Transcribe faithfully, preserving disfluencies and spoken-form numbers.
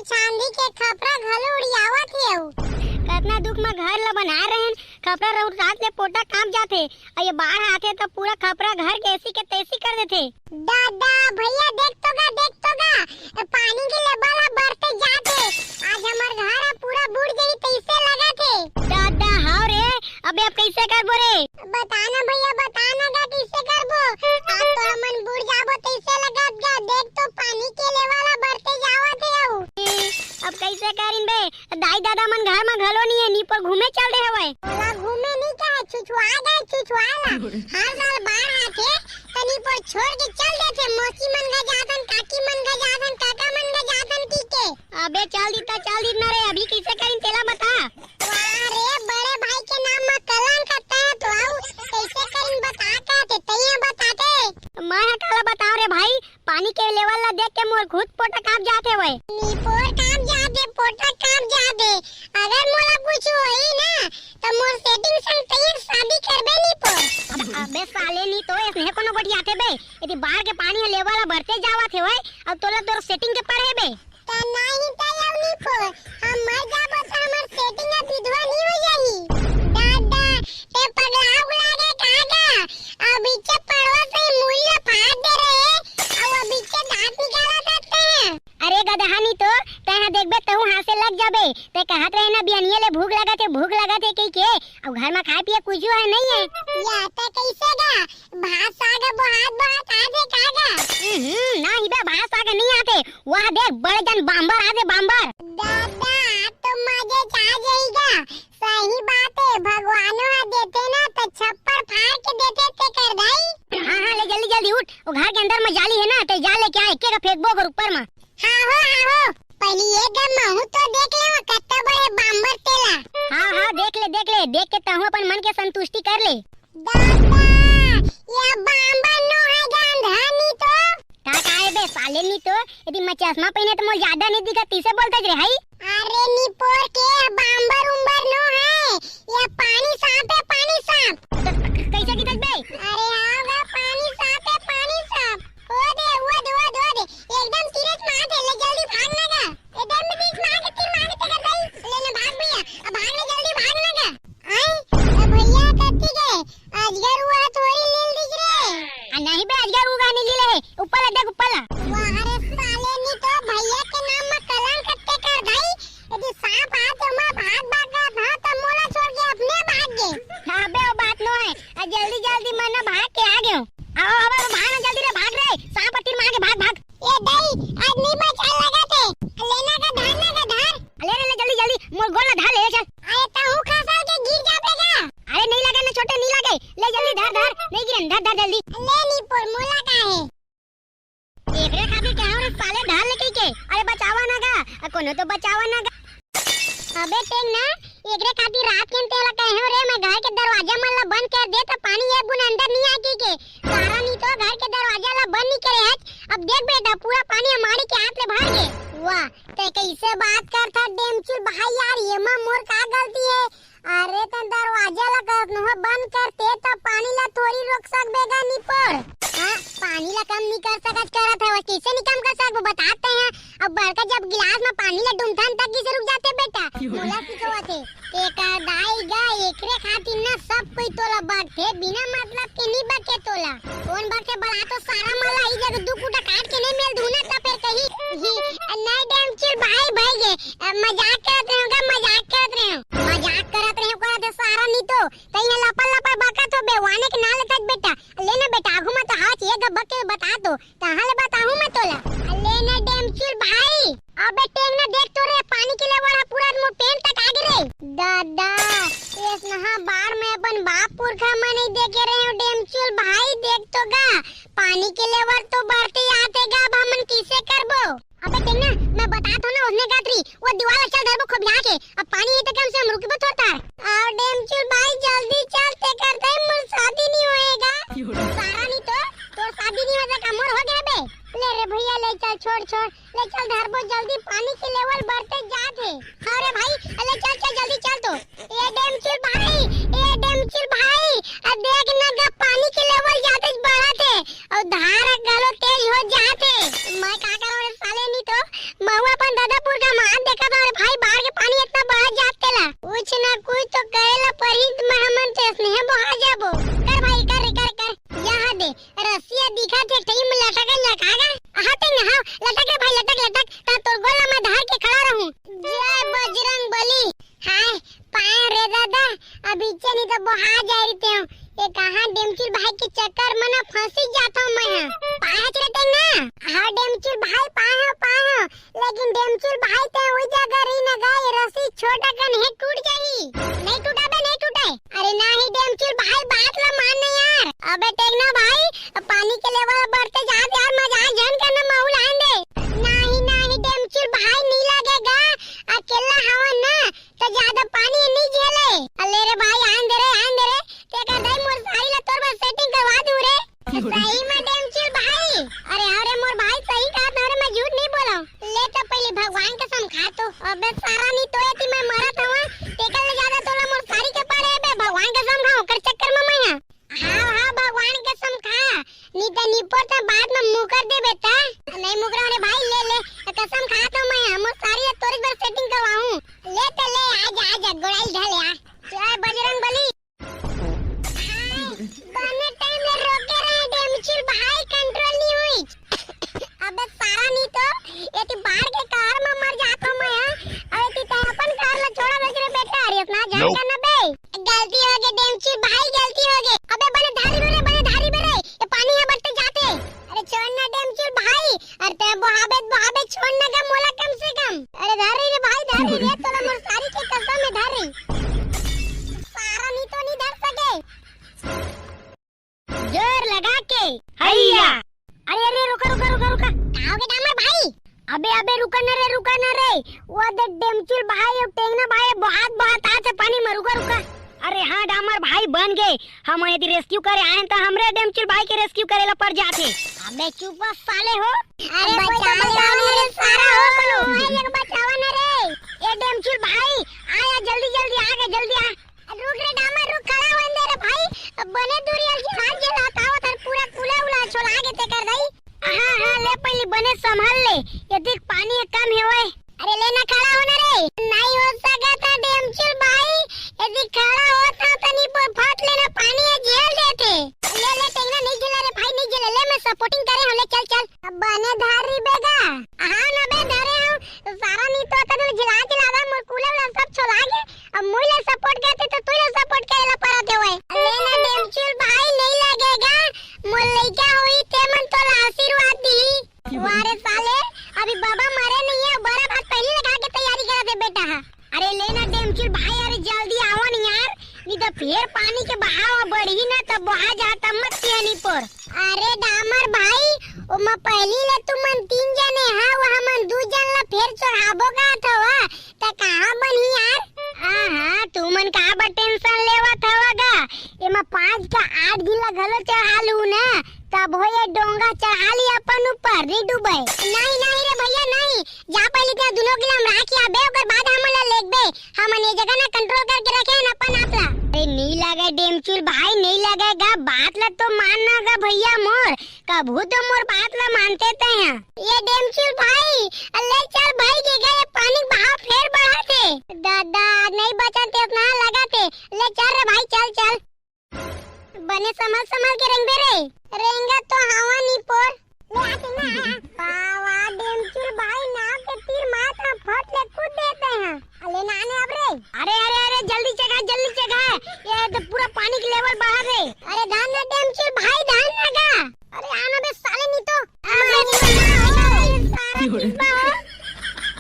चांदी के खपरा घलो उड़ियावत हे अउ। कतना दुख म घर ल बनाए रहेन, खपरा रउर रात ले पोटा कांप जाथे, अउ ये बाढ़ आथे त पूरा खपरा घर के ऐसी के तैसी कर देथे। दादा, भैया देख तो गा, देख तो गा, पानी के लेवल ह बढ़ते जात हे। आज हमर घर ह पूरा बूड़ जाही तइसे लगत हे। दादा, हाव रे, अबे अब कइसे करबो रे? बता ना भैया, बता ना गा, कइसे करबो? आज तो हमन बूड़ जाबो तइसे लगत गा। देख तो पानी के लेवल ह बढ़ते जावत हे अउ। अब कइसे करिन बे? दाई ददा मन घर म घलो नइ हे, निपोर घूमे चल दे हवय। ओला घूमे नइ कहे, छुछुआ गए, छुछुआ ला। हर साल बाढ़ आथे, त निपोर छोड़ के चल देथे। मौसी मन घर जाथन, काकी मन घर जाथन, काका मन घर जाथन कहिके। अबे चल दी त चल दी ना रे, अभी कइसे करिन तेला बता। वाह रे, बड़े भाई के नाम म कलंक, तैं तो अउ कइसे करिन बता कहते, तैं बताते। मैं ह काला बताओ रे भाई, पानी के लेवल ला देख के मोर खुद पोटा कांप जात हवय। निपोर कांप जात हे, पोटा कांप जात हे। अगर मोला कुछ होही ना, त मोर सेटिंग संग तैं शादी करबे निपोर। अबे साले नी तो ऐसने कोनो गोठियाथे बे। यदि बाढ़ के पानी ह लेवल ह बढ़ते जावत हवय, अउ तोला तोर सेटिंग के पड़े बे। त नाही त अउ निपोर, हम मर जाबो त हमर सेटिंग ह विधवा नी हो जाही। दादा, ते पगला उगला गे का गा? अभी के पड़वा से मुड़ी ला फाड़ दे रहे, अउ अभी के दांत निकाला करते हैं। अरे गदहा नी तो, तैं ह देखबे तहूं हांसे लग जाबे। तैं कहत रहे ना बिहनिया ले भूख लगत हे, भूख लगत हे कहिके, अउ घर म खाए पिए कुछू ह नइ हे। या त कइसे गा? भात साग बोहात बोहात आथे का गा? हम्म, नाही बे, भात साग नइ आथे। वाह देख, बड़े जन बांबर आथे, बांबर। दादा, तो मजे च आ जाही गा। सही बात हे, भगवानो ह देथे ना त छप्पर फाड़ के देथे तेकर दाई। हाँ, हाँ, ले जल्दी जल्दी उठ, वो घर के अंदर म जाली हे ना, त जाल लेके आ, एके का फेंकबो ओकर ऊपर म। हाँ हो, हाँ हो, पहिली ये गा महूं तो देख ले, कत्ता बड़े बांबर तेला। हाँ, हाँ, देख ले, देख ले, देख के तहूं अपन मन के संतुष्टि कर ले। दादा, ये बांबर नो हे गा, अंधा नी तो। का, का हे बे, साले नी तो? यदि मैं चश्मा पहिने त मोर जादा नइ दिखत, तइसे बोलत रे, हई? अरे निपोर के बांबर उंबर नो हे, ये पानी सांप हे, पानी सांप। त कइसे दिखत बे? अरे हाँ गा, पानी सांप हे, पानी सांप। ओ दे, ओ दे, ओ दे, ओ दे, एकदम तिरछ मार दे, ले जल्दी भाग ना गा। एकदम तिरछ मार के, तीर मार के तेकर दाई, ले ना भाग भैया, अब भाग ना, जल्दी भाग ना गा। आय, ए भैया, कति गे? अजगर उहा थोड़ी लील दिख रे। आ, नहीं बे, अजगर उहा नहीं लीले हे। ऊपर ला देख, ऊपर ला। वाह रे साले, नी तो भैया के नाम म कलंक कत्ते कर दाई। यदि सांप आ तो मैं भाग भाग गा था, त मोला छोड़ के अपने भाग गे। हाँ बे, वो बात नो हे। आ, जल्दी जल्दी मैं ना भाग के आ गयो। आओ, आओ, आओ, भाग ना जल्दी रे, भाग रे। सांप तीर मार के भाग, भाग। ए दाई, आज नहीं बचा लगा थे। लेना का धार, ना का धार। ले, ले, ले, जल्दी, जल्दी, मोर गोड़ ला धार ले, ले, चल। अरे, तहूं खसल के गिर जाबे गा। अरे, नहीं लगे ना छोटे, नहीं लगे। ले, जल्दी धर, धर, नहीं गिरन, धर, धर, जल्दी। ले, नी पोर, मोला का हे? एकरे खातिर कहे रे साले, धार ले कहिके। अरे, बचावा ना गा, अ, कोनो तो बचावा ना गा। अबे, टेंगना, एकरे खातिर रात के तेला कहे रे, मैं घर के दरवाजा मन ला बंद कर दे, त पानी एक बूंद अंदर नहीं आए कहिके। सारा नी तो घर के दरवाजा ला बंद नहीं करे हच। अब देख बेटा, पूरा पानी हमारी के हाथ ले भर गे। वाह, ते कइसे बात करथा डेमचुल भाई यार, एमा मोर का गलती हे? अरे ते दरवाजा ला कतनो बंद करते त पानी ला थोड़ी रोक सकबे गा निपोर। हाँ, पानी ला कम नहीं कर सकत करत हवस, कइसे नहीं कम कर सकबो बता ते हैं। अब बड़का जब गिलास में पानी ला डूमथन तब कइसे रुक जाथे बेटा? मोला सिखवत हे। एकर दाई गा, एकरे खातिर ना सब कोई तोला बकथे, बिना मतलब के नी बके तोला। कोन बकथे बला तो सारा मन ला ई जग दू कुटा काट के नहीं मेल दूं ना त फेर कही, ही, नहीं डेमचुल भाई, भाई गे, अ, मजाक करत रहेंव गा, मजाक करत रहेंव। मजाक करत रहेंव, करत हे सारा नी तो, तई ह लपर लपर बकत हो बे, वाने के ना लेथस बेटा। ले ना बेटा, आगू में तो हाथ ये ग बके बता तो, कहाँ ले बताहूँ मैं तोला? अले ना डेमचुल भाई, अबे टेंगना देख तो रे, पानी के लेवल ह पूरा मोर पेन तक आ गे रे। दादा, अइसनहा बाढ़ में अपन बाप पुरखा मन नहीं देखे रहे हो डेमचुल भाई, देख तो गा, पानी के लेवल तो बढ़ते आथे गा, अब हमन किसे करबो? अबे टेंगना, मैं बतात हों ना, ओसने गात रही, वो दीवाल ला चल धरबो खोबिया के, अब पानी हे त कम से कम रुकबो थोर तार। अउ डेमचुल भाई जल्दी चल, तेकर दाई मोर शादी नहीं होएगा। सारा नहीं तो, तोर शादी नहीं होएगा, मोर हो गया बे। ले रे भैया, ले चल, छोड़, छोड़, ले चल धरबो जल्दी, पानी के लेवल बढ़ते जात हे। हाँ रे भाई, ले चल, चल, जल्दी चल तो। ए डेमचुल भाई, ए डेमचुल भाई, अब देख ना गा, पानी के लेवल जाते बढ़त हे, अउ धार घलो तेज हो जात हे। मैं का करंव रे साले, नहीं तो महूं अपन ददा पुरखा नहीं बोहा जाबो। कर भाई, कर रे, कर, कर। यहाँ दे, रस्सिया दिखा थे, ठई में लटक लटका गा। हाँ, ते ना, हाँ, लटक रे भाई, लटक, लटक। ता तोर गोला में धर के खड़ा रहूं। जय बजरंग बली। हाय, पाए रे दादा, अब इच्छे नहीं तो बोहा जाए रही हूँ। ये कहाँ डेमचुल भाई के चक्कर में ना फंसी जाता हूँ मैं यहाँ। पाए चले टेंगना? हाँ, डेमचुल भाई, पाए हो, पाए हो। लेकिन डेमचुल भाई ते वही जगह रही ना गा, ये रस्सी छोटा कन है, टूट जाही। नहीं टूटा बे, नहीं टूटे। अरे नाही डेमचुल भाई, बात ला मान ना यार। अबे टेंगना भाई, पानी के लेवल बढ़ते जात यार, मजाक झन करना, महू ला आन दे। नाही, नाही डेमचुल भाई, नहीं लगेगा, अकेला हवन ना, तो ज्यादा पानी नहीं झेले। अले रे भाई, आन दे रे, आन दे रे, ते कर दई मोर सारी ला तोर बर सेटिंग करवा दूं रे। सही में डेमचुल भाई। अरे हाँ रे मोर भाई, सही कहा था रे, मैं झूठ नहीं बोला। ले तो पहले भगवान कसम खा तो। अबे सारा नहीं तो एती मैं मरत हूँ, तेकर ले ज्यादा तोला मोर सारी के पड़े बे, भगवान कसम खा, ओकर चक्कर में मैं यहाँ। हाँ, हाँ, भगवान कसम खा, नहीं तो निपोर तो बाद में मुकर दे बेटा। नहीं मुकरा रे भाई, ले ले, कसम खा तो मैं, हम सारी तोरे बर सेटिंग करवाऊं। ले तो ले, आजा, आजा, गोड़ाई ढले आ। जय बजरंग बली। हाय, बने टाइम ले रोके रहे डेमचुल भाई, कंट्रोल नहीं हुई। अबे सारा नहीं तो, ये ती बाढ़ के कार में मर जाता हूँ मैं, हाँ? अबे ती तय अपन कार ला छोड़ा दे रे बेटा, अरे इतना जान करना बे। गलती हो गई डेमचुल भाई, गलती हो गई। अबे बने धारी बे रे, बने धारी बे रे, ये पानी है बढ़ते जाते। अरे छोड़ ना डेमचुल भाई, अरे ते बोहाबे, बोहाबे छोड़ ना गा मोला कम से कम। अरे धर रही रे भाई, धर रही रे, तोला मोर सारी के कसम है, धर रही। सारा नहीं तो नहीं धर सके। जोर लगा के। हैया। अरे, अरे, रुका, रुका, रुका, रुका। का हो गया डामर भाई? अबे, अबे, रुका ना रे, रुका ना रे। वो देख डेमचुल भाई और टेंगना भाई बहुत, बहुत आज पानी में, रुका, रुका। अरे हाँ डामर भाई बन गए, हम यदि रेस्क्यू करे आए तो हमरे डेमचुल भाई के रेस्क्यू करे ला पड़ जाते। अबे चुप साले हो। अरे बचाओ रे सारा हो, बोलो, भाई एक बचाओ ना रे। ए डेमचुल भाई, आ, आ, जल्दी, जल्दी आ गए, जल्दी आ। रुक रे डामर, रुक, खड़ा हो अंदर रे भाई। अब बने दूरी अलगी हाथ जे लातावत हर पूरा कुला उला छोला के ते कर दई। हाँ, हाँ, ले पहली बने संभाल ले। ये देख पानी है कम है ओए। अरे ले ना खड़ा हो ना रे। नहीं हो सका था डेमचुल भाई। यदि खड़ा होता तो नहीं प-, फट लेना पानी है झेल देते। ले, ले टेंगना नहीं झेला रे भाई, नहीं झेला। ले मैं सपोर्टिंग करे हूँ, ले चल, चल। अब बने धार रही बेगा। हाँ ना बे धरे हूँ। सारा नहीं तो तदल झिला झिला दा मोर कुला उला सब छोला के। अब मुई ला सपोर्ट करते तो तू ला सपोर्ट करे ला परत होए। ले ना डेमचुल भाई नहीं लगेगा। मोर लइका होई ते मन तोला आशीर्वाद दी। वारे साले, अभी बाबा मरे नहीं है, बड़ा भात पहली लगा के तैयारी करा दे बेटा हा। अरे ले ना डेमचुल भाई, अरे जल्दी आवा नहीं यार, नहीं तो फिर पानी के बहाव बढ़ी ना, तब बहा जाता मत पियानी पर। अरे डामर भाई, ओमा पहली ले तुमन तीन जने हा, वो हमन दू जन ला फिर चढ़ाबो का थवा, त कहाँ बनही यार? हाँ, हाँ, तुमन का बर टेंशन लेवत हवा गा? एमा पाँच का आठ गिला घलो चढ़ा लू ना, तब हो ये डोंगा चढ़ा ली अपन ऊपर, नहीं डूबे। नहीं, नहीं रे भैया, नहीं। जा पहले ते दुनो गिला हम राख आबे, ओकर बाद हमन ला लेगबे। हमन ये जगह ना कंट्रोल करके रखे हन अपन आप ला। अरे नी लगे डेमचुल भाई, नी लगेगा, बात ला तो मानना गा भैया मोर। कभू तो मोर बात ला मानते ते हैं। ये डेमचुल भाई, ले चल भाई, के गा ये पानी बहाव फेर बढ़ा थे। दादा, नहीं बचन ते उतना लगा थे। ले चल रे भाई, चल, चल। बने संभल संभल के रेंगबे रे। रेंगा तो हवा नी पोर। ले आ टेंगना, आ, आ। वाह, वाह, डेमचुल भाई, नाव के तीर मात हम फट ले कूद देते हैं। अले ना ने अब रे। अरे, अरे, अरे, जल्दी चघा, जल्दी चघा। ये तो